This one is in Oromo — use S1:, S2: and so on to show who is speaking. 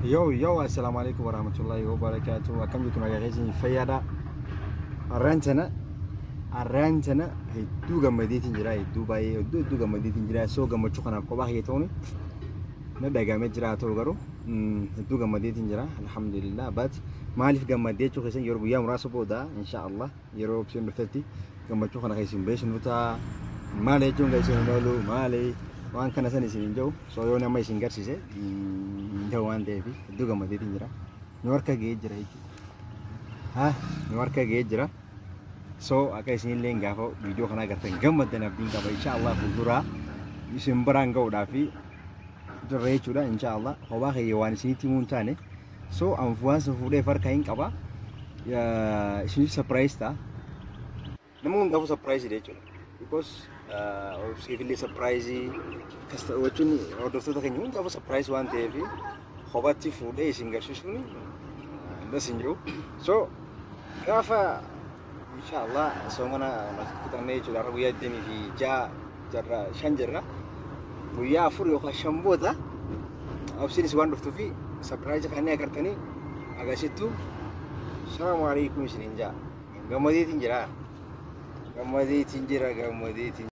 S1: Yo yo, assalamu alaikum warahmatullahi wabarakatuh. Akkam jirtu? Nagaa keessan, fayyaadha? Har'aan tana hedduu gammadeetiin jira, hedduu baay'ee, hedduu hedduu gammadeetiin jira. So gammachuu kanaaf kophaa kiyya ta'uun na dhagahamee jira. Haa ta'u garuu hedduu gammadeetiin jira, alhamdulillah. But maaliif gammadee jechuu keessan, yeroo guyyaa muraasa booda, insha Allah, yeroo obseen dhuftetti gammachuu kana keessin beeksinu ta'a. Maali jechuun kan isin hin oolu, maali waan kana san isin hin jiru. So yoo nama isin garsiise hin ta'u waan ta'eef hedduu gammadeetiin jira. Nu harka ga'ee jira jechuudha. Ha, nu harka ga'ee jira. So akka isinillee gaafa viidiyoo kana agartan gammaddan abdiin qaba. Insha Allah fuulduraa isin biraan ga'uudhaaf jirra jechuudha. Insha Allah kophaa kiyya waan isinitti himuu hin taane. So anfuwaan sun fuudhee harka hin qaba. Isiniif surprise ta'a. Nama hundaafuu surprise jechuudha. Because obsiifillee surprise jechuun hordoftoota keenya hundaafuu surprise waan ta'eef kophaatti fuudhee isin garsiisuun das hin jiru. So gaafa insha Allah soomana fixannee jechuudha, har'a guyyaa 26 jarra 5 jirra. Guyyaa 4 yookaan 5 booda obsiinis waan dhuftuu fi surprise kanneen agartanii agarsiiftu. Salaamu alaikum isiniin jaa. Gammadeetiin jira. Gammadeetiin jira, gammadeetiin.